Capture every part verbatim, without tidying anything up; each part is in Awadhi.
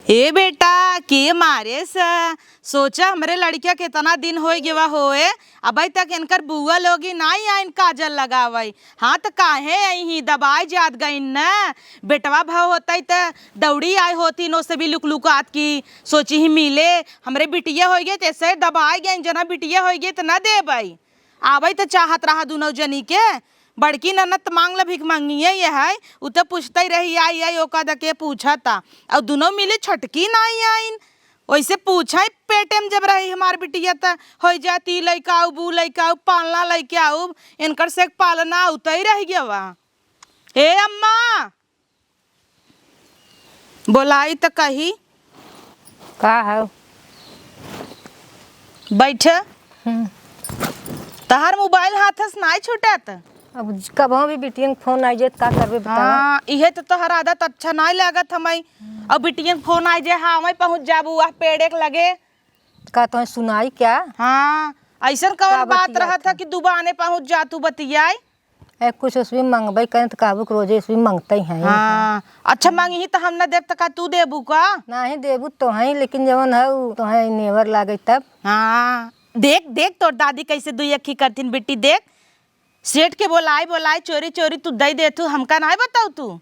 ए बेटा, के मारे स? सोचा हमरे लड़किया केतना दिन होइ गवा होए, अबइ तक इनकर बुआ लोगी नाहीं आइन काजल लगावइ। हाँ, त काहे अइहीं, दबाइ जात गइन न। बेटवा भव होतइ त दौड़ी आइ होतिन, ओसे भी लुकलुकात की सोचिहीं मिले। हमरे बिटिया होइ गइ, तइसे दबाइ गइन, जना बिटिया होइ गइ त न देबइ। आवइ त चाहत रहा दुनौ जनी के। बड़की ननद त मांग ल भिखमंगिये है, उ त पूछतइ रही, आई, आई, ओका द के पूछता। अउ दुनौ मिली छोटकी नाहीं आइन। ओइसे पूछइ पेटे में जब रही हमार बिटिया त होइ जात ई लइका आउब, उ लइका आउब, पालना लइके आउब, इनकर से एक पालना उतइ रहि गवा। ए अम्मा, बोलाई त कही। का हौ? बैठ। हम्म। तहार मोबाइल हाथ से नाहीं छूटत। अब कबहूँ भी बिटियन के फोन आइ जाए त का करबे बतावा? हाँ, इहे त तोहर आदत अच्छा नाहीं लागत हमइ। अब बिटियन के फोन आइ जाए, हाँ, हमइ पहुँच जाबू, वह पेड़े के लगे। का तोहइ सुनाई क्या? हाँ, अइसन कवन का बात बतियात रहत है है? कि दुबाने पहुँच जा तू बतियाई? ए, कुछ उसबी मंगबइ करें त कहबू कि रोजे उसबी मंगतइ हैं। हाँ, अच्छा मंगही त हम न देब त का तू देबू का? नाहीं देबू तोहइ, लेकिन जवन हउ तोहइ नेवर लागइ तब। हाँ, देख, देख तोर दादी कइसे दुइ अखी करथिन बिट्टी, देख। सेठ के बोलाइ, बोलाइ, चोरी, चोरी तू दइ देथू, हमका नाहीं बताऊ तू?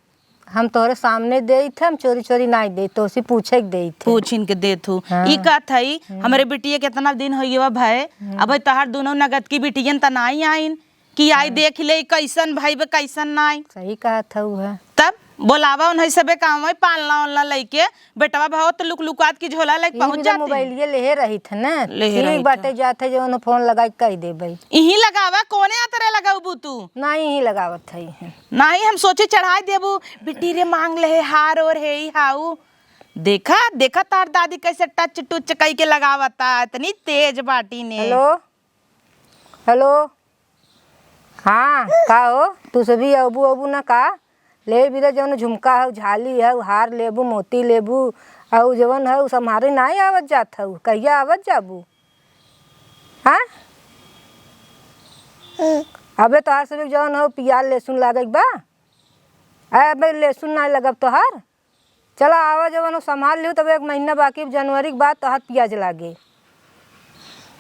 हम तोहरे सामने देइत है, हम चोरी, चोरी नाहीं देइत, तोहसे पूछइ के देइत है। पूछिन के देथू। हाँ। ई कहत हई, हम्म। हमरे बिटिया केतना दिन होइ गवा भए, हम्म। अबइ तहार दुनौ नगद की बिटियन त नाहीं आइन। कि आई हाँ। देख ले, कइसन भइबे, कइसन नाई। सही कहत हऊ है। तब बोलावा उन्हई सबे कहवइ पालना ओलना लइके, बेटवा भवा त लुक लुकात की झोला लइके ई पहुँच भी तो जाती। मोबाइलिए लेहे रहित है ना। लेहे ठीक रहित बाटे है। जात है जवन फोन लगाइ के कहि देबइ। इहीं लगावा, कउने अतरे लगउबू तू? नाहीं, इहीं लगावत है। नाहीं, हम सोचे चढ़ाइ देबू, बिट्टी रे मांग लेहे हार ओर हे ई हाउ। देखा, देखा तार दादी कइसे टच टुच कइके लगावता, इतनी तेज बाटी ने। हेलो, हेलो। हाँ, का हो? तू सभी अउबू, अउबू ना का? ले बिदा जउन झुमका हउ, झाली हउ, हार लेबू, मोती लेबू, अउ जउन हउ सम्हारे नाहीं आवत जात हउ, कहिया आवत जाबू? हाँ? अबे तोहार सभी जउन हउ पियाज लहसुन लागेक बा? अबे लहसुन नाहीं लगब तोहार? चला आवा, जवन हो संभाल लिहू, तब एक महीना बाकी जनवरी के बाद तोहार पियाज लागे।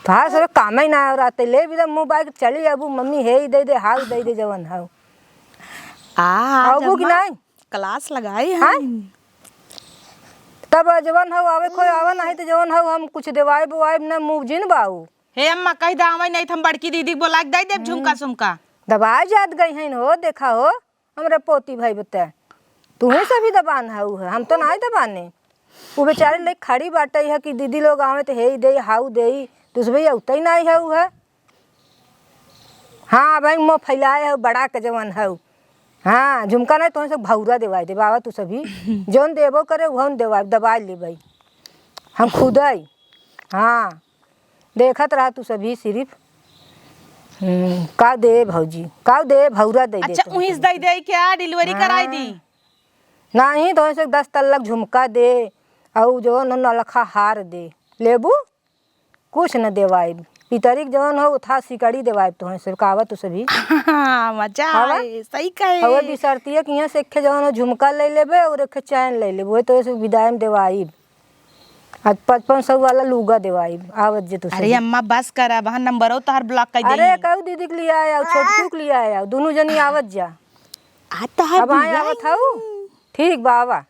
तोहार सब कामे ना हो रहते, ले भी तो मुँह बाइक चली अबू, मम्मी हे ही दे दे, हाउ दे दे, जवन हो। आ, आज अबू कि अम्मा नहीं? क्लास लगाई हाँ? हम। तब जवन हो आवे खोए आवा, नहीं तो जवन हो हम कुछ देवाइब उवाइब ना, मुँह जिन बाऊ। हे अम्मा, कहि दा आवे नहीं तो हम बड़की दीदी के बोला के दे देब झुमका हम्म। सुमका। दबाए जात गई हैं हो, देखा हो। हमरे पोती भाई बते, तुहीं से भी दबान है उ है, हम तो नाहीं दबाने। उ बेचारी लइके खड़ी बाटे है कि दीदी लोग आवे तो हे ही देई, हाउ देई, तो उस भैया उतई नाहीं है उ है। हाँ, भाई मुँह फैलाए है, बड़ा के जवन है। हाँ, झुमका नहीं तो से भौरा देवाई दे बाबा तू सभी। जौन देबो करे, उहन देवाई, दबाई ले भाई। हम खुद आई। हाँ। देखत रहा तू सभी सिर्फ। हम्म, का दे भौजी, का दे भौरा दे दे अच्छा, तोहके उहिस दे दे क्या? डिलीवरी कराई दी? हाँ। नाहीं, तो ऐसे दस तल्लक झुमका दे, अउ जवन नलखा हार दे। लेबू? कुछ न देवाइब। पितरी के जवन हो, उठा सिकड़ी देवाइब तोहे से, कावा तू सभी। हाँ, मजा आवा। आए, सही कहे। अउर बिसरतिया कि यहाँ से एक ठे जवन हो, झुमका ले लेबे अउर एक ठे चैन ले लेबे, वही तो ऐसे विदाई में देवाइब। आज पचपन सौ वाला लूगा देवाई, आवत जे तू अरे सही। अम्मा, बस कर, अब हाँ नंबरो तोहार ब्लॉक कर अरे, देई। कहू दीदी के लिए आया, छोटकू के लिए आया, दुनू जनी आवत जा। आ, तोहार अब हाँ बुआ आवत हऊ? ठीक बा, आवा।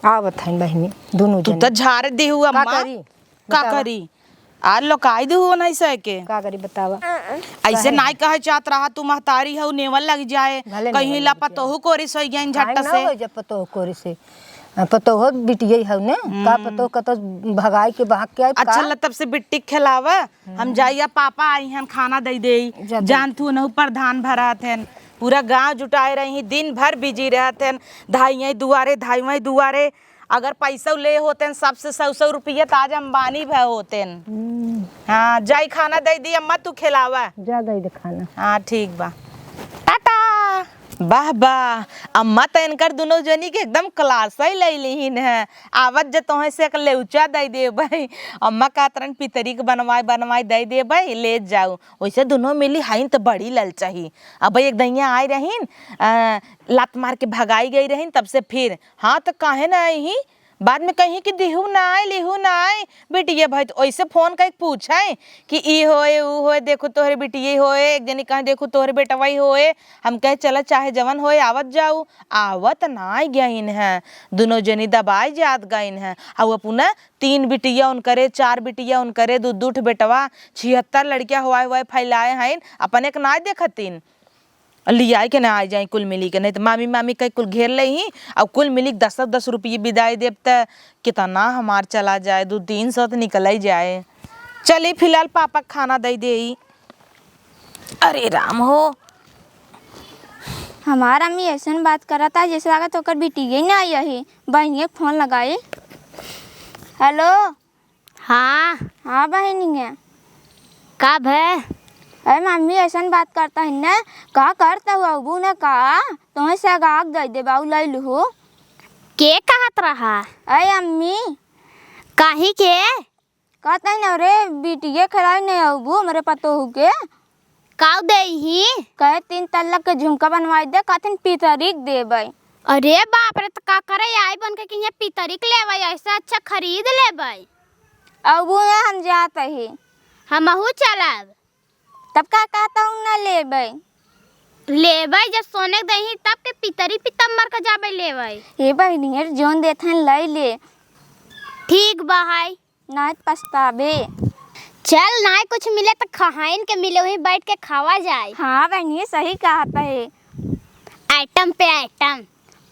आवत हईन बहिनी, दुनू तू जनी। तो झाड़ देहू अम्मा। का करी? का बतावा। करी? आ लोकाई देहू नहीं सह के। का करी बतावा? ऐसे काहे? नाई कहे चाहत रहा, तू महतारी हऊ, नेवन लग जाए। भले कहीं नेवन ला लग जाए। पतोहू कोरी सोई गई झट काहे ना से। हो जब पतोह कोरी से? आ, पतोहो बिटिये हउ ने, का हम्म। पतोह कतौ भगाई के भाग के आइब अच्छा का? ल तब से बिट्टी खेलावा, हम हम्म। जाइया, पापा आई हन, खाना दे दे। जा दे। जान थू नहु प्रधान भरत हन, पूरा गांव जुटाए रही, दिन भर बिजी रहत हन, धाइये दुआरे, धाइये दुआरे। अगर पैसा ले होतेन सबसे सौ सौ रुपया, त आज अंबानी भए होतेन। हम्म। हाँ, जाई खाना दे दी अम्मा, तू खेलावा। जा दे दे खाना। हाँ, ठीक बा। टाटा। वाह, वाह, अम्मा त इनकर दुनो जनी के एकदम क्लास ही ले लिहिन है। आवत जे तोहे से एक लेउचा दे देबै। अम्मा कहत रहन पितरी के बनवाए, बनवाए दे देबै, ले जाऊ। वैसे दुनो मिली हईन त बड़ी ललचाही। अब एक दइया आए रहीन, अ, लात मार के भगाई गई रहीन, तब से फिर, हाँ, त काहे ना आई ही? बाद में कही कि दिहू नाई, लिहू नाई। बिटिया भाई तो ओइसे फोन कइके पूछे कि ई होए, ऊ होए, देखू तोहरे बिटिये होए, एक जनी कहे देखू तोहरे बेटवा ही होए। हम कहे चला चाहे जवन होए आवत जाऊ, आवत नाई गइन है, दुनो जनी दबाई जात गइन है। अउ अपना तीन बिटिया उनकरे, चार बिटिया उनकरे, दू दू ठे बेटवा, छिहत्तर लड़किया होए होए फैलाए हइन, अपन एक नाई देखतिन। लियाई के ना आ जाई कुल मिली के, नहीं तो मामी मामी कई कुल घेर लेही। अउ कुल मिली के दस दस रुपये बिदाई देब त कितना हमार चला जाए, दू तीन सौ तो निकल ही जाए। चली फिलहाल पापा के खाना दे देई। अरे राम हो। हमार अम्मी ऐसन बात करत है जैसे लागत ओकर बिटिये ना आई है। बहिनिया के फोन लगाई। हेलो। हाँ। हाँ बहिनिया। का भे? अरे मम्मी ऐसन बात करता है ने, का करता हुआ अबू ने का? तोहे से आग दे दे बाऊ लै लुहु। के कहत रहा? अरे अम्मी। काहे के? कहते हैं ना रे, बिटिये खेलाई नहीं अबू हमरे पतोहू के। काउ देही? कहे तीन तल्ला के झुमका बनवाई दे, कहथिन पितरी के देबै। अरे बाप रे, त का करे आई बन के कि यहाँ पितरी के लेबै, ऐसे अच्छा खरीद लेबै। अबू ना हम जात ही। हमहू चलब। तब का कहता हूँ ना लेबै। लेबै जब सोने के देही तब के पितरी पीतम्बर के जाबै लेबै। ए बहिनी, जोन देत हैं लै ले। ठीक बा है। नाय त पछताबे। चल, नाय कुछ मिले त खहाइन के मिले, वहीं बैठ के खावा जाए। हाँ बहिनी, सही कहत है। आइटम पे आइटम।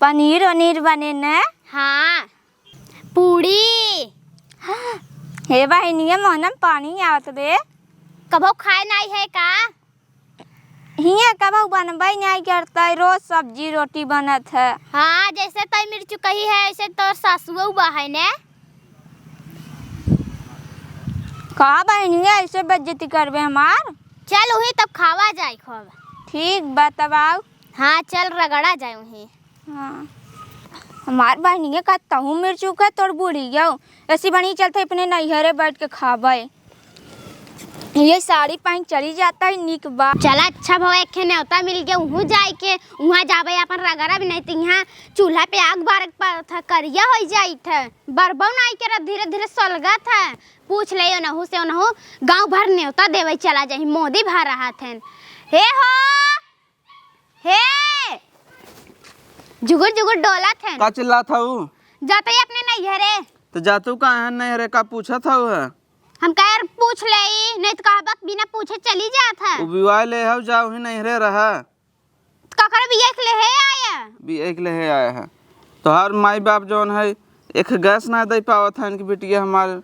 पनीर वनीर बने न? हाँ, पूड़ी। हे बहिनी, ये मोहनम पानी आवत बे। कबो खाए नाई है का? हियाँ कबहु बनबै नाई करतै, रोज सब्जी रोटी बनत है। हाँ, जैसे तै मिर्चू कही है, ऐसे तोर सासुओ बा है ने। का बहिनिया, ऐसे बेइज्जती करबे हमार? चल, उही तब खावा जाए खूब। ठीक बा, तब आओ। हाँ, चल, रगड़ा जाए उही। हाँ, हमार बहिनिया का तहु मिर्चू का तोर बूढ़ी गयो, ऐसी बनी चलते अपने नैहरे बैठ के खाबै। ये साड़ी पहन चली जाता है, निक बा। चला अच्छा भवा, एक ठे नेवता मिल गया, उहू जाए के, उहाँ जाबे अपन रगड़ा भी नहीं तो यहाँ चूल्हा पे आग बारे के पड़त है, करिया हो जाइत है, बरबौ नाई के रह धीरे धीरे सलगत है। पूछ ले ओनहू से, ओनहू गाँव भर नेवता देवे चला जाही, मोदी भा रहत हैं। हे हो, हे, जुगुर जुगुर डोलत हैं। का चिल्लात हऊ? जाते ही अपने नैहरे। तो जातू का है नैहरे, का पूछत हऊ है? हम कह पूछ लेई, नहीं तो कहबक बिना पूछे चली जात है। उ बिवाह ले हऊ, जाओ ही नैहरे रहा। ककर बिया के लेहे आया? बिया के लेहे आया है। तोहार माई बाप जौन है, एक गैस ना दे पावत है इनकी बिटिया हमार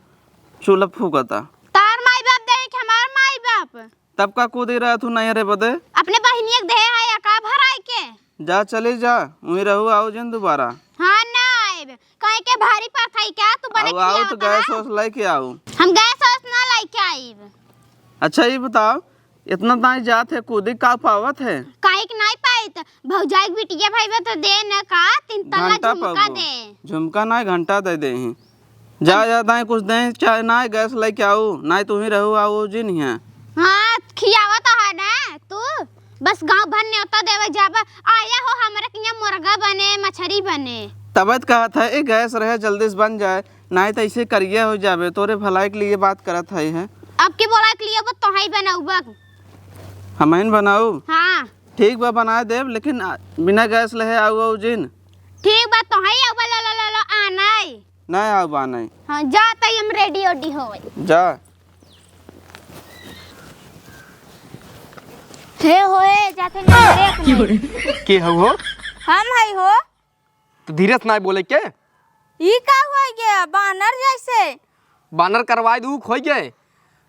चूल्हा फूकता। तार माई बाप दे कि हमार माई बाप? तब का कूदी रहा तू नैहरे बदे? अपने बहिनिया के देहे है या का भराई के? जा चली जा, वहीं रहू, आओ जिन दोबारा। हाँ ना आइब, काहे के भारी पड़त है क्या तू बने अब आओ तो खियावत गैस है? वैस लेके आओ। हम गैस वैस ना लेके आइब। अच्छा ये बताओ, इतना दाई जात है, कूदी का पावत है? काहे के नाई पाइत? भौजाई के बिटिया भाई बा तो दे न का, तीन तल्ला घंटा झुमका पाबो। दे। झुमका नाई, घंटा दे दे ही। जा, जा, दाई कुछ दे, चाहे नाई गैस लेके आओ, नाई तू ही रहू, आओ जी नहीं है। हाँ, खियावा तो है ना तू, बस गाँव भर न्योता देवे जाबा। आया हो हमरे के यहाँ मुर्गा बने, मछरी बने। तबे तो कहत है, ए गैस रहे, जल्दी से बन जाए। नाहीं त ऐसे करिया हो जाबे, तोरे भलाई के लिए बात करत है, हैं? अब की बोला के लिए वो तोहाई बनाउबा। हमहिन बनाऊ? हाँ। ठीक बा, बनाए देब, लेकिन आ, बिना गैस लेहे आऊ, आऊ जिन। ठीक बा, तोहाई आउबा, लो, लो, लो, लो, आनाई। नहीं आऊ, आनाई। हाँ, जा, तई हम रेडी ओडी होई। जा। हे होए, जाते नहीं रे अपने। के हऊ हो? हम हई हो। तो धीरे से नाई बोले के। ई का होइ गया बानर जैसे? बानर करवाए दू, खोई गए।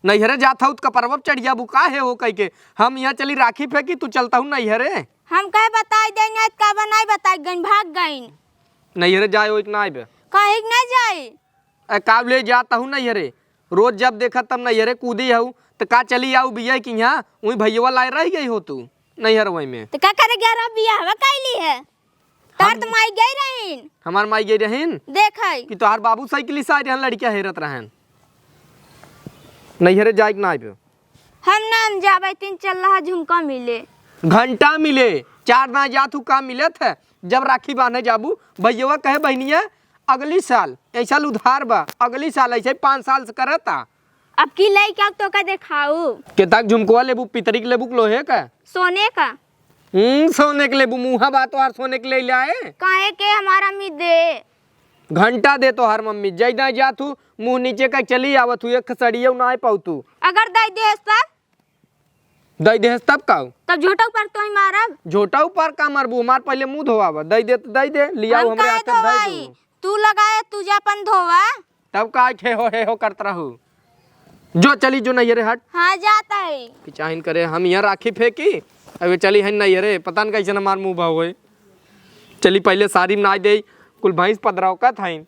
नैहरे जात हऊ त कपरवा पे चढ़िया बू काहे हो कह के। हम यहाँ चली राखी फेंकी, तू चलता हूँ नैहरे। हम कहे बताई दे नहीं, का बनाई बताई गइन, भाग गइन। नैहरे जाए हो कि ना आइबे? काहे के ना जाई? ए, का ले जात हऊ नैहरे? रोज जब देखत तब नैहरे कूदी हऊ, त का चली आऊ बिया के यहाँ, वहीं भैया लाए रह गई हो तू नैहर वहीं में। त का करे ग्यारह बिया हवा कैली है? तार हम त माई गई रहीन। हमार माई गई रहीन? देख है। कि तोहार बाबू साइकिल से आए रहन, लड़किया हेरत रहन। नैहरे जाए के ना आइबे। हम ना, हम जाबे, तीन चल रहा झुमका मिले। घंटा मिले, चार ना जात हू, का मिलत है? जब राखी बांधे जाबू, भैया कहे बहनिया, अगली साल, ए साल उधार बा, अगली साल, ऐसे ही पाँच साल से करता। अब की लइके आउ तोका देखाऊ। केता क झुमकवा लेबू, पितरी क लेबू क लोहे क? सोने क। हम्म, सोने क लेबू, मुँहा बा तोहार सोने क ले लाए। काहे के हमार अम्मी दे। घंटा दे तोहार मम्मी, जइदा जात हू, मुँह नीचे कइ चली आवत हू, एक खसड़ियो नाइ पाऊ तू। अगर दइ देस तब? दइ देस तब का? तब झोटा ऊपर तोही मारब। झोटा ऊपर का मारबू? मार पहिले मुँह धोवावा, दइ दे त दइ दे, लियाऊ हम हमरे काहे हाथे दइ धोवाई? दू। तू लगाए, तू जा अपन धोवा। तब का हे हो, हे हो करत रहू? जो चली जो नैहरे हट। हाँ, जात ही। कि चाहिन करे, हम यहाँ राखी फेंकी, अब ये चली है नैहरे, पता न कैसे हमार मुँह भाव होए। चली पहिले सारी नाइ देई, कुल भैंस पदरौकत हईन।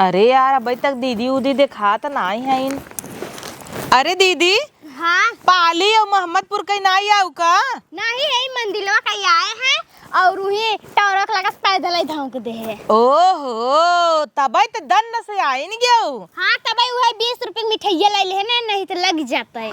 अरे यार, अबे तक दीदी उदी देखात नाई हईन। अरे दीदी, हाँ। पाली अउ मोहम्मदपुर कहीं नाई आऊ का? नहीं, यही मंदिलवा कहीं आए हैं और उही टौरक लगत पैदल ही धौंक दे है। ओहो, तबे त दन्न से आइन गयो। हाँ, तबे उहे बीस रुपए के मिठाइया ले ले है ना, नहीं तो लग जाता है।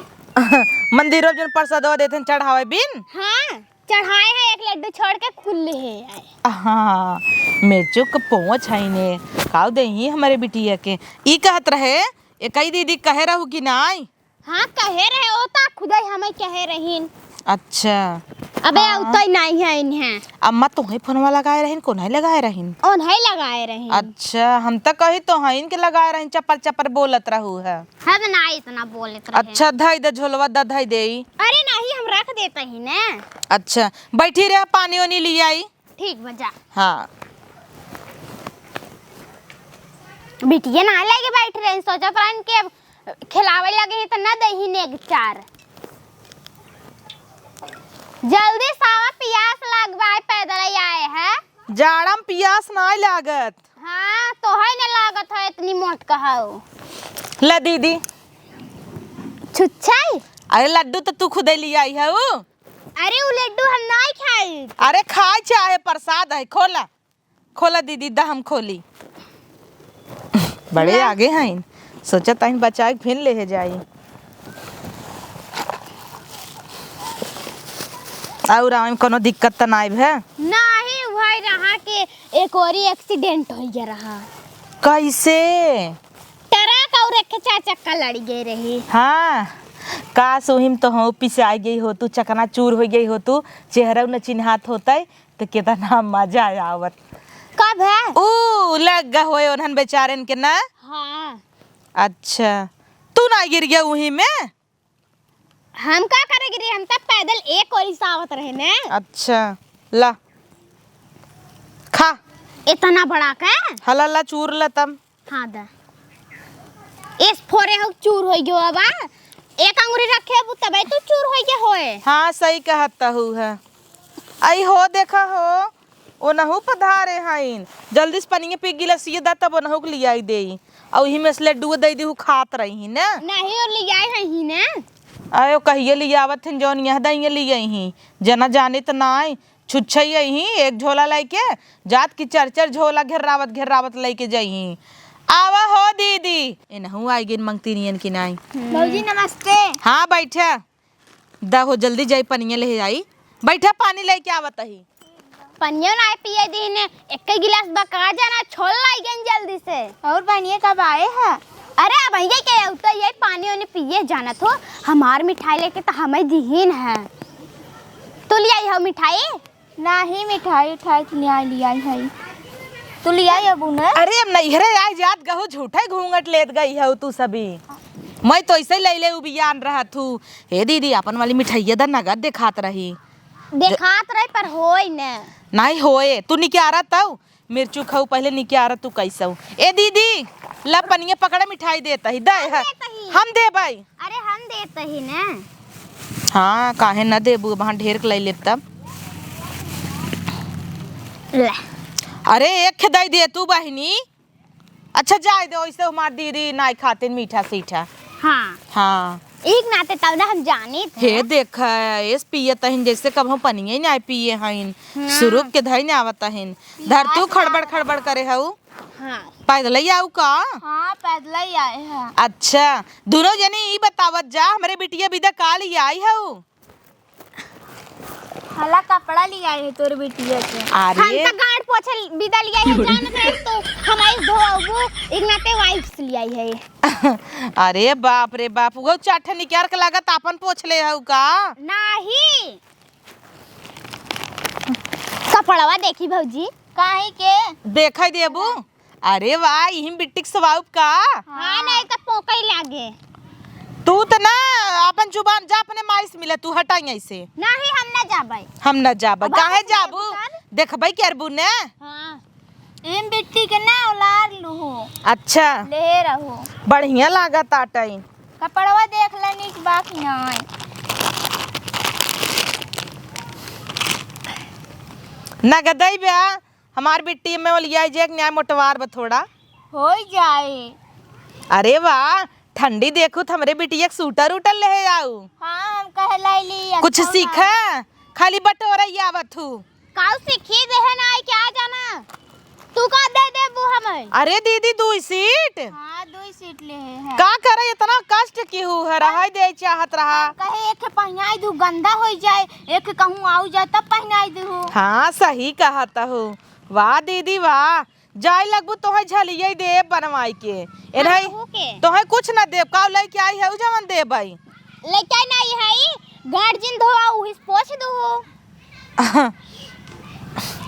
मंदिर में जौन प्रसादवा देते हैं चढ़ावे बिन। हाँ, चढ़ाए हैं एक लड्डू छोड़ के कुल ले है आए। हाँ, मेचुक पहुँच है ने, काऊ देही हमारे बिटिया के। ई कहत रहे, एकई दीदी कहे रहू कि नाई? हाँ, कहे रहे, ओ ता खुदे हमें कहे रहीन। अच्छा। अबे, हाँ। अउतई नाई है इन्हें। अम्मा तोहे फोनवा लगाए रहीन, कोन्हई लगाए रहीन? ओन्हई लगाए रहीन। अच्छा, हम त कही तोहईन के लगाए रहीन, चपर चपर बोलत रहू है। हम ना इतना बोलत रहे। अच्छा, धई दे झोलवा, द धई देई। अरे नहीं, हम रख देते ही ना। अच्छा, बैठी रह, पानी ओनी लियाई। ठीक बा, जा। हाँ। बिटिया ना लेके बैठ रही, सोचत रहन कि अब खिलावे लगे ही त ना देही नेग चार। जल्दी सावा, पियास लाग बा, पैदल ही आए है। जाड़ा में पियास ना लागत। हाँ, तोहई न लागत है, इतनी मोट कहऊ। ला दीदी। छुच्छाई? अरे लड्डू त तू खुदे लियाई हऊ। अरे उ लड्डू हम नाई खाई। अरे खाई चाहे प्रसाद है, खोला। खोला दीदी, दा हम खोली। बड़े हाँ। आगे हईन, सोचत हईन बचाए के फिर लेहे जाई। और आवे में कोनो दिक्कत त नाई भे? नाही, वही रहा कि एक ओरी accident हो गया रहा। कैसे? ट्रक और एक चार चक्का लड़ गए रही। हाँ, काश उहिम तो हो पिसाई गई हो तू, चकनाचूर हो गई हो तू, चेहरा न चिन्हात होतई, तो कितना मजा आवत। कब है? ऊ लग गा होए उन्हन बेचारन के ना? हाँ। अच्छा, तू ना गिर गया उही में? हम का करे गिरी, हम तब पैदल एक ओरी से आवत रहे ने। अच्छा, ला, खा। इतना बड़ा का? हला ला, चूर ला तब। हाँ दा। इस फोरे हो चूर हो गयो अब। एक अंगुरी रखे अब तबे तो चूर हो गया होए। हाँ, सही कहत हू है। आई हो, देखा हो, ओनहु पधारे हईन। जल्दी से पनिया पी गिलासिया दा, तब ओनहु के लियाई देई। अउ इही में से लड्डू दे दी, उ खात रही ना। नहीं, और लियाई हई ना। आयो, कहिए लियावत हन, जौन यह दइए लियाई ही। जना जाने त नाई। छुच्छई अइहीं, एक झोला लइके, जात की चर चर झोला घेर्रावत घेर्रावत लइके जइहीं। आवा हो दीदी, एनहू आइ गइन मंगतिनियन की नाई। भौजी नमस्ते। हाँ, बैठा। दा हो, जल्दी जाई, पनिया लेहे आई। बैठा, पानी लइके आवत ही। पनियो नाई पिए दीने, एक्के गिलास बका जाना, छोल लाई गइन जल्दी से। और बनिए कब आए है? अरे, अब ये के, तो ये पानी ओनी पिए जानत हो, हमार मिठाई लेके तो हमें दीहिन है। तू लियाई हो मिठाई? नाही, मिठाई उठाई तो लियाई, लियाई है। तू लियाई अबू ने? अरे, अब नैहरे आइ जात गहू, झूठे घूंघट लेत गई हउ तू सभी। मैं तो ऐसे ले ले उबियान रहत हूँ। हे दीदी, अपन वाली मिठाइया दा, नगद देखात रही। देखात रही, पर होई ने। नाही होए, तू निक्यारा तउ, मिर्चू खाऊ पहले निक्यारा तू कैसउ। ए दीदी, ला पनिया पकड़ा, मिठाई देत ही, दे हम है। देत ही। हम देबई। अरे हम देत ही ना। हाँ, काहे न देबू, वहाँ ढेर के लाई लेब तब। ले। अरे एक खे दे दे तू बहिनी। अच्छा जाए दे, वैसे हमार दीदी नाई खातिन मीठा सीठा। हाँ। हाँ। एक नाते तब ना हम जानी थे। हे देख, एस पिए तहिन जैसे कब हम पनिया ही नाई पिए हइन। हाँ। सुरुक के धई ने आवत हइन। धर तू खड़बड़ खड़बड़ करे हऊ। हाँ। पैदल ही आऊ का? हाँ, पैदल ही आए हैं। अच्छा, दुनो जनी ई बतावत जा, हमरे बिटिया बिदा का लिए आई हऊ? हला कपड़ा लियाई है तोर बिटिया के। अरे। हम तो गांड पोछे बिदा लियाई है, जानत रहे तो हम आइस धोबू, एक नाते वाइफ से लियाई है। अरे बाप रे बाप, वो चार ठे निकार के लागत आपन पोछ ले हऊ का? नाही। कपड़वा देखी भौजी। काहे के? देखै देबू। अरे वाह, इही बिट्टी के सवाउब का? हाँ, नहीं तो पोकई लागे। तू त ना, अपन जुबान जा, अपने माई से मिले, तू हटा यहीं से। नहीं, हम ना जाबै। हम ना जाबै। अब काहे अपन जाबू? दुकान? देखबै करबू ने? हाँ। एम बिट्टी के ना औलार लूहो। अच्छा। ले रहो। बढ़िया लागत आटई। कपड़वा देख ले नीक बा कि नाई। नगदई बा, हमार बिट्टी में ओलियाई जे के न्याय मोटवार बा थोड़ा। होई जाए। अरे वाह, ठंडी देखू त हमरे बिटिया के सूटर उटर ले आऊ। हाँ, हम कहे लाइली, कुछ अच्छा सीखा, खाली बटोरई आवत हू। काऊ सीखी देहे ना आई क्या जाना? तू का दे देबू हमें? अरे दीदी, दुई सीट। हाँ, दुई सीट ले है। का करे, इतना कष्ट की हू है, रहाई दे चाहत रहा। हम कहे एक पहिनाई दू, गंदा होई जाए, एक कहूँ आऊ जाए तब पहिनाई दू। हाँ, सही कहत हू। वाह दीदी वाह, जाए लगबू तोहे झलिये देब बनवाई के। एनहई तोहे कुछ ना देब, काऊ लइके आई है उ जवन देबै। लइके आई नहीं है, गार्जियन धोआ उहिस पोछ दू।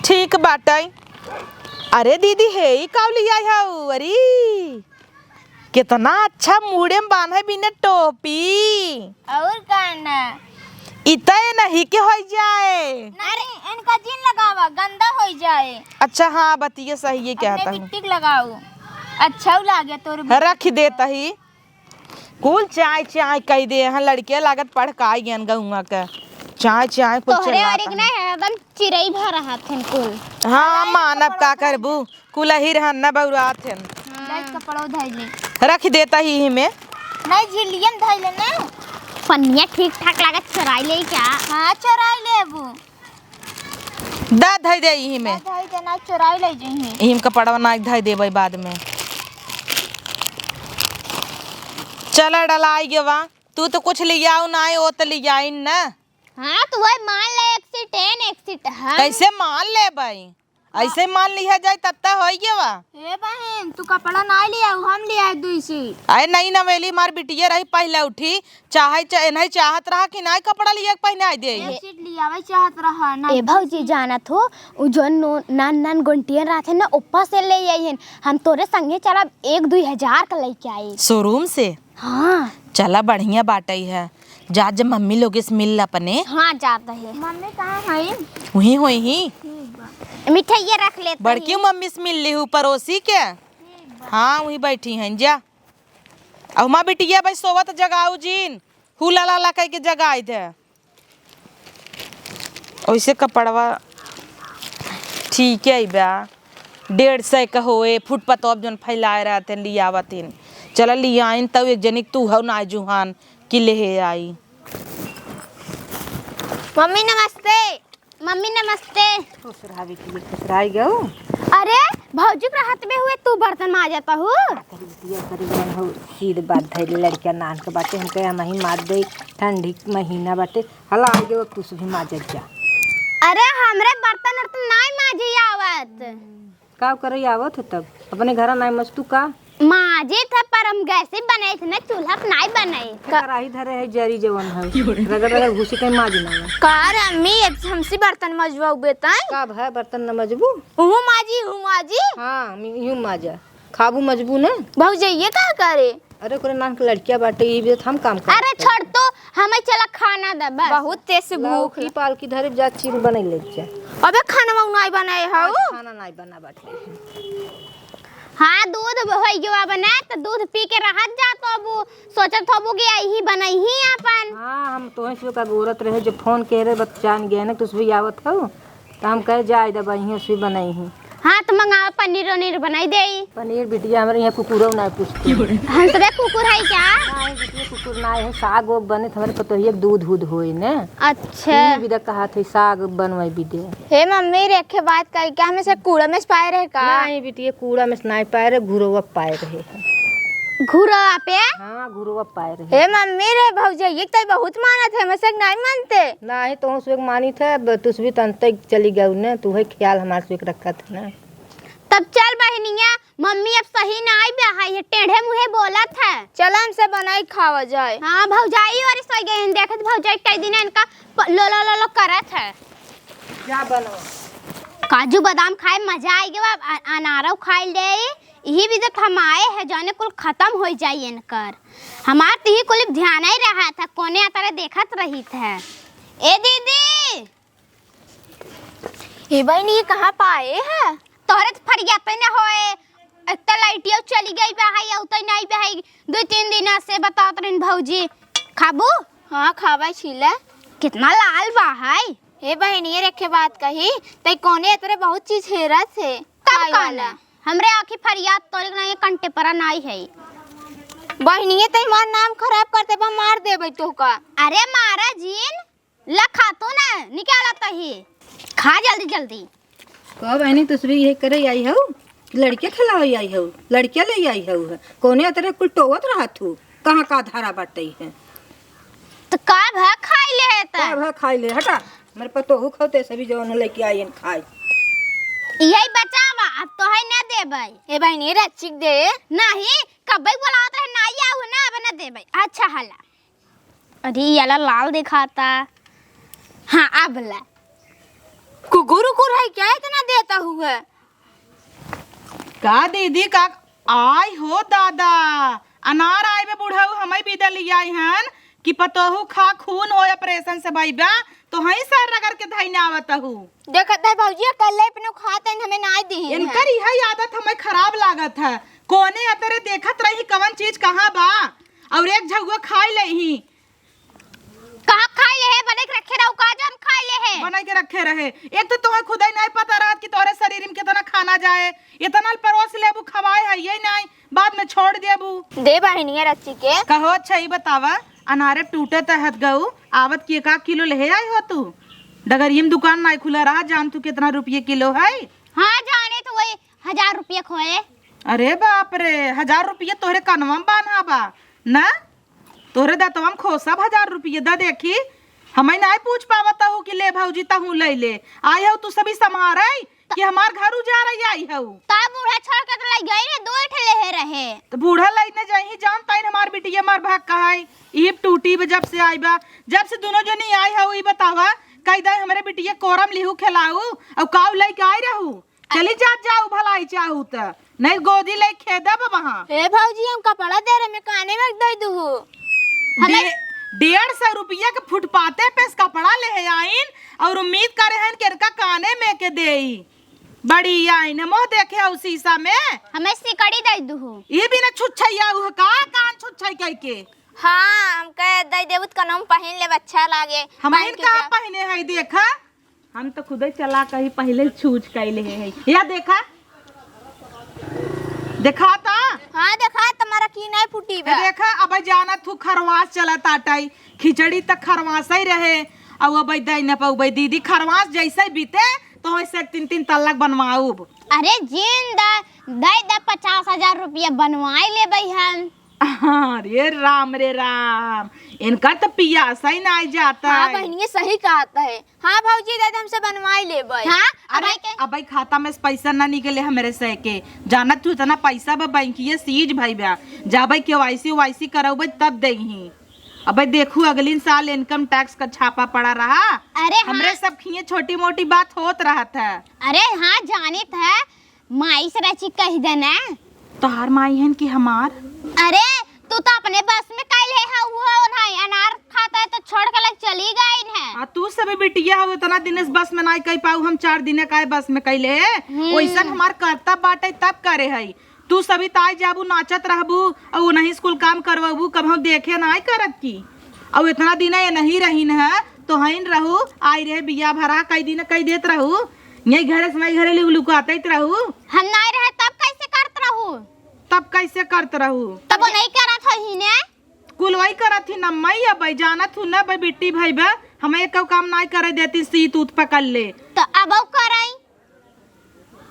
ठीक बाटै। अरे दीदी, हे ई काव लियाई हऊ? अरे, केतना अच्छा मुड़े में बान्हे बिना टोपी। और का ना? इतै नहीं के होई जाए। अरे, इनका जिन लगावा, गंदा होई जाए। अच्छा, हाँ, बतिया सही है, कहत अपने हूँ। बिट्टी के लगाओ, अच्छा लागे तोर बिट्टी। रख देत ही। कुल चाय चाय कह दे हैं लड़के, लागत पढ़ का आइयन गउआ के। चाय चाय कुल तोहरे चिल्लात वाली के हैं। नहीं है, एकदम चिरई भर रहत हन कुल। हाँ, मानब का करबू, कुल अही रहन न बउरात हन। हाँ। कपड़ो धइले। रख देत ही इही में। नहीं, झिल्लियन धइले ना। पन्निया ठीक ठाक लागत, चोराई ले क्या? हाँ, चोराई लेबू। दा धई दे इही में। दा धई दे, ना चोराई ले जइहीं। इही में कपड़वा ना धई देबै बाद में। चला डलाई गेवा। तू तो कुछ लियाऊ ना, ओ तो लियाइन ना। हाँ, तो वही मान ले, एक सीट एन, एक सीट हम। कैसे मान लेबै? ऐसे मान लिहा जाए तब तो होई गेवा। ए बहन, तू कपड़ा ना लियाऊ, हम लियाए दुई सीट। अरे नहीं नवेली, मार बिटिया रही पहले उठी, चाहे च-, नहीं चाहत रहा कि नाई कपड़ा लिया के पहनाई दे। एक सीट लियावे चाहत रहा, ना ए भौजी, जानत हो, उ जौन नो-, नान नान गोंटियन रहत है ना, ओप्पा से ले आई हन। हम तोरे संगे चलब, एक दुई हजार का लेके आई। शोरूम से? हाँ। चला, बढ़िया बाटई है। जा, जब मम्मी लोग से मिल ल अपने। हाँ, जात है। मम्मी कहाँ है? वहीं होई ही। ठीक बा। मिठाइया रख लेते बड़की हैं। मम्मी से मिल ली हूँ, पड़ोसी के। ठीक बा। हाँ, वहीं बैठी हैं, जा। अब माँ बिटिया भाई सोवत जगाऊ जीन, हुला लाला कह के जगाई दे। ओइसे कपड़वा ठीक है बा, डेढ़ सौ का होए, फुटपाथ अब जौन फैलाए रहत हैं, लियावत हैं। चला लियाइन तब एक जनिक तू हौ ना जुहान कि लेहे आई। मम्मी नमस्ते। मम्मी नमस्ते। खुश रहा बेटी, खुश रहा गऊ। अरे भौजी के रहत में हुए तू बर्तन माजत हू? आ, तोरी बिटिया करी जौन हौ, सीध बात धइले लड़किया नान के बाटे, हमके हम ही माज दे, ठंडी महीना बाटे। हला आगे वो तू से भी माजत जा। अरे, हमरे बर्तन उर्तन नाई माजी आवत। का करे आवत हो तब? अपने घरा नाई मजतू का? माजित है, पर हम गैसे बनाइत है ना, चूल्हा पे नाई बनाइत। कराही धरे है, जरी जवन है। रगड़ रगड़ घुसी कहीं माज ना। का रे अम्मी, अब हमसे बर्तन मजवाऊ बेतन? का भाई, बर्तन न मजबू? हूँ माजी, हूँ माजी। हाँ, यूँ माजा। खाबू मजबू ना? भौजैया का करे? अरे ओकरे नान के लड़किया बाटे, ई भी हम काम करब। अरे छोड़ तो, हमें चला खाना दे बस। बहुत तेज से भूख लौकी पालकी धरे जा, चीर बनाई ले जा। अबे खाना वाऊ नाई बनाए हऊ? आज खाना नाई बना बाटे। हाँ, दूध होई गवा बना, त दूध पी के रहत जा तो अब सोचत होबू कि यही बनई ही अपन। हाँ, हम तोहे से का गोरत रहे, जो फोन के रे बच्चान गए ना, तुस भी आवत हऊ। त हम कहे, "जाए दे बहिया, सुई बनाई ही।" हाँ, त मंगावा, पनीर उनीर बनाई देई। पनीर बिटिया हमरे यहाँ कुकुरो ना पूछते। हम सबे कुकुर है क्या? नहीं बिटिया, कुकुर ना है, साग वो बने त हमरे पतोहिया के दूध उध होई ने। अच्छा। ई बिदा कहा थे, साग बनवाई बिदे। हे मम्मी, रेखे बात कही क्या, हमें से कूड़ा में से पाए रहे का? नहीं बिटिया, कूड़ा में से नहीं पाए रहे, घुरवा पाए रहे। घुरवा पे? हाँ, घुरवा पाए रहे। हे मम्मी रे, भौजइया के तई बहुत मानत है, हमसे नहीं मानते। नाही, तो सुबह मानित है, अब तू सुबह तन तक चली गऊ न, तू है ख्याल हमार सुबह रखत है ना। तब चल बहिनिया, मम्मी अब सही ना आई बा, है ये टेढ़े मुँहे बोलत है। चल हमसे बनाई खावा जाए। हाँ, भौजाई और सोई गई, देखत भौजाई कई दिन इनका प-, लो लो लो लो करत है। जा बनो। काजू बादाम खाए मजा आई गवा, अ-, अनारव खाई ले। यही वजह हम आए हैं, जाने कुल खत्म हो जाई इनकर। हमार तो यही कुल ध्यान ही रहा था, कोने अतरे देखत रही थे। ए दीदी! ए बहिनी, ये कहाँ पाए है? तोहरे तो फरियाते न होए, एक तो लाइटियो चली गई बा है, अउते नहीं बा है, दो तीन दिन से बतावत रहन भौजी। खाबू? हाँ, खावा छीले। कितना लाल बा है। हे बहिनी, ये रखे बात कही, तई कोने इतरे बहुत चीज हेरत है, तब खाए का वाला। ना? हमरे आँखी फरियात तोरे के ना, ये कंटे परा नाई है। बहिनी, ये तई हमार नाम खराब करते बा, मार देबै तोहका। अरे मारा जीन, ला खा तू ना, निकाला तही। खा जल्दी जल्दी। का बहिनी, तू सुबह यही करे आई हऊ? लड़के खेलावे आई हऊ? लड़के ले आई हऊ? कोने अतरे कुल टोवत रहत हू? कहाँ का धारा बाटे है? तो का भा खाई ले है त? का भा खाई ले, हटा। मेरे पतोहू खाते सभी जवन लेके आई हन खाई। यही बचावा, अब तो है ना देबै। ए बहिनी, रचिक दे। नहीं, कब्बे बोलावत रहे, ना आऊ ना, अब ना देबै। अच्छा हला। अरे, ये वाला लाल दिखाता। हाँ, अब ला। कुकुर उकुर है क्या, इतना देता हुआ? का दीदी, का? आय हो दादा, अनार आय बे बुढ़ऊ, हमई बिदा लियाई हन कि पतोहू खा, खून होय, operation से भई बा, तो हई सर रगड़ के धइने आवत हू। देखत है भौजी, कल अपने खाते हैं, हमें ना दी हैं। इनकर इहे आदत हमें खराब लागत है। कोने अतरे देखत रही कवन चीज कहाँ बा, और एक झगुआ खाई लेही। कहाँ खाई ले है? बनाई के रखे रहू का, जौन खाई ले है? बनाई के रखे रहे। एक तो तोहे खुदे नहीं पता रहत कि तोहरे शरीर में कितना खाना जाए, इतना परोस लेबू, खवाए है ये नहीं, बाद में छोड़ देबू। दे बहिनिया रची के। कहो अच्छा, ई बतावा, अनारे टूटत हत गऊ, आवत के का किलो ले आई हो तू? डगरिया में दुकान नाई खुला रहा, जान तू कितना रुपये किलो है? हाँ, जाने तो वही हजार रुपये खोए। अरे बाप रे, हजार रुपये तोहरे कनवा में बान्हा बा ना? तोहरे दतवा में खोसब हजार रुपये द देखी। हमें नाई पूछ पावत हूँ कि ले भौजी तहूँ ले ले। आए हो तू सभी संभारे कि हमार घर उजारे आई हऊ। ता बूढ़ा छोड़ के तो लइ गई ने, दो ठे लेहे रहे। तो बूढ़ा लइ ने जाई, जान ताइन हमार बिटिया मार भाग कहाई। ईब टूटी बा जब से आई बा, जब से दोनों जनी आई हऊ, ई बतावा, कई दाई हमरे बिटिया कोरम लिहू खेलाऊ, और काऊ लइ के आई रहू? चली जात जाऊ भलाई चाहू त, नहीं गोदी लइ खेदब वहाँ। ए भौजी, हम कपड़ा दे रहे, मैं काने में दे दू। हमें डे-, डेढ़ सौ रुपया के फुटपाते पे से कपड़ा लेहे आइन और उम्मीद करे हन कि इनका काने में के देई। बड़ी आइन, मुँह देखे हऊ शीशा में। हमें सिकड़ी दे दू। ये भी ना छुच्छैया हुआ का, कान छुच्छै कह के। हाँ, हमके दे देबू त कनम पहिन लेब, अच्छा लागे। हम पहन के इनका जा। पहिने है, देखा। हम तो खुदे चला कहीं पहले छूछ कइ लेहे है। या देखा, देखा ता। हाँ, देखा, तुम्हारा की नहीं फूटी बा। देखा, अब जाना तू खरवास चला ताटाई, खिचड़ी तक खरवास ही रहे। अब अब दे न पउबे दीदी, खरवास जैसे बीते तो वैसे तीन तीन तल्लक बनवाऊब। अरे जीन दा, दे दे पचास हजार रुपया, बनवाई लेबे हम। अरे राम रे राम, इनका तो पियासा ही ना जाता हाँ है। बहनिया सही कहता है। हाँ भौजी, दे दे, हमसे बनवाई लेबे। हाँ, अरे अबे के अबे खाता में से पैसा ना निकले हमरे से के। जानत तू इतना पैसा बा बैंकिये सीज भई बा। जाबे केवाईसी वाईसी करउबे तब देही। अबे देखू अगली साल income tax का छापा पड़ा रहा। अरे हाँ। हमरे सब खिए छोटी मोटी बात होत रहत है। अरे हाँ जानित है, माई से रची कह देना। तोहार माई हन कि हमार? अरे, तू तो अपने बस में कइले है, वो नहीं, अनार खाता है तो छोड़ के लग चली गई है। आ, तू सभी बिटिया हो, इतना दिन से बस में नहीं कह पाऊ, हम चार दिन का बस में कइले है। हम्म। वैसन हमार करतब बाटे तब करे है। तू सभी ताई जाबू नाचत रहबू, और नहीं स्कूल काम करवाबू, कब हम देखे नहीं करत की। और इतना दिन ये नहीं रहीन है, तो हईन रहू, आई रहे बिया भरा, कई दिन कई देत रहू, यही घरे से वही घरे लु-, लुकाते रहू। हम नहीं रहे तब कैसे करत रहू? तब कैसे करत रहू? तब वो नहीं करत हो ही ने। कुल वही करत ही न, मई अब जानत हूँ न, भाई बिट्टी भाई बा, हमें एक काम नहीं करे देती, सीत उत पकड़ ले। तो अब वो करई।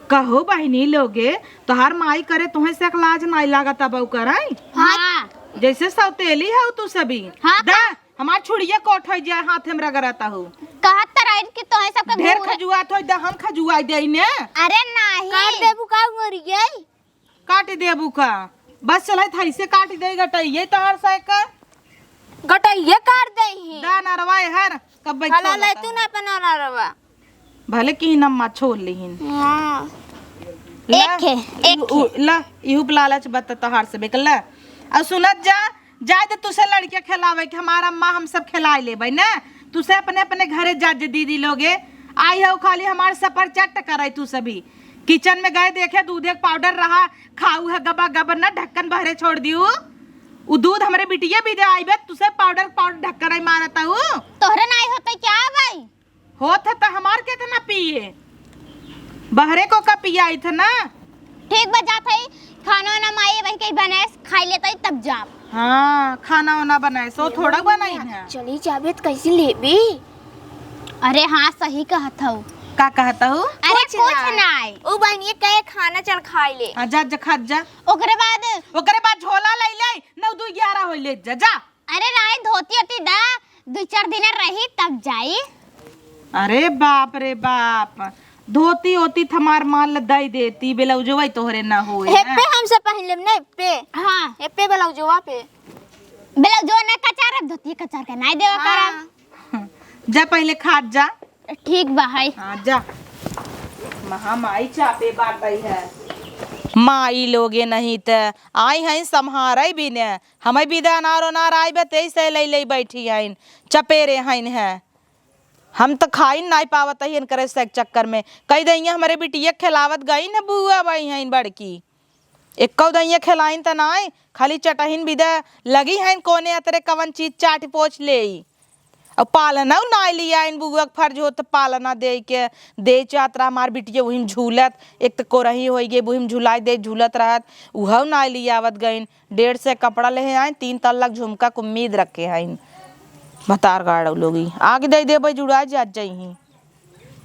कहो बहिनी लोगे, तोहार माई करे तोहे से एक लाज नाई लागत अब उ करई? जैसे सौतेली हऊ तू सभी। हाँ, दा, का? हमार छुड़िया कोट होइ जाए, हाथ में रगड़त हऊ। कहत त रहिन कि तोहे सबके ढेर घूरे खजुआत होइ, दा हम खजुआई देई ने। अरे नाही। काट देबू का मरी गई? काट देबू का? बस चलत हई से काट देई गटइये तोहर से का। गटइये काट देई ही। दा नरवा हर कब बैठ हला ले तू ना अपना नरवा। भले कि नम्मा छोड़ लिहिन। हाँ। ला, एक है, एक इहु-, है। ला, इहू पे लालच बत तोहार से बेकला। और सुनत जा, जाए दे तुसे लड़के खेलावे के, हमार अम्मा हम सब खेलाए लेबै ना। तुसे अपने अपने घरे जा जे दीदी लोगे। आई हऊ खाली हमार सफर चट करे तू सभी। किचन में गए देखे दूधे के पाउडर रहा, खाऊ है गबा गब ना ढक्कन बहरे छोड़ दियो। उ दूध हमरे बिटिया भी दे आइबे, तुसे पाउडर पाउडर ढक्कन आई मारत हऊ। तोहरे नाई होते क्या भाई? होत है त हमार केतना पिए, बहरे को का पियाई थे ना। ठीक बा, जात हई, खाना वाना माई वही कहीं बनाए, खाई लेत हई, तब जाब। हाँ, खाना वाना बनाए, सो थोड़ा बनाई है। चली जाबे त कैसे लेबी? अरे हाँ, सही कहत हऊ। का कहत हऊ? अरे कुछ कुछ ना। नाई। उ बहनिया कहे खाना चल खाई ले। हाँ, जा, जा, खा जा। ओकरे बाद ओकरे बाद झोला ले ले, नौ दू ग्यारह हो ले, जा, जा। अरे राय धोती होती दा, दो चार दिन रही तब जाई। अरे बाप रे बाप, धोती होती त हमार माल दई देती, ब्लाउजवा तोहरे ना होए ना। एप्पे हमसे पहन लेम ना, एप्पे। हाँ। एप्पे ब्लाउजवा पे। ब्लाउजवा ना कचार, धोती कचार के नाई देवा हाँ। करम। जा पहले खात जा। ठीक बा है। हाँ जा। महामाई चापे बाटई है। माई लोगे नहीं त आई हैं संहारे भी ने। हमें बिदा अनार ओनार आइबे तेई से ले ले बैठी हैं। चपेरे हैं है। हम त खाइन नाई पावत ही इनकरे से चक्कर में। कई दइया हमरे बिटिया खेलावत गई न बुआ बाई हैं बड़की। एक्कौ दइया खेलाइन त नाई, खाली चटहिन बिदा लगी हैं कोने अतरे कवन चीज चाट पोछ लेई। अब पालना नाई लियाइन बुआ के फर्ज होत पालना देई के दे चात रहा हमार बिटिया उहिम झूलत, एक त कोरही होई गे उहिम झुलाई दे झूलत रहत, उहौ नाई लियावत गइन। डेढ़ सौ कपड़ा लेहे आइन, तीन तल्ला झुमका के उम्मीद रखे हैं। भतार गाड़ौ लोगी आगे दे देबै जुड़ा जात जइहीं।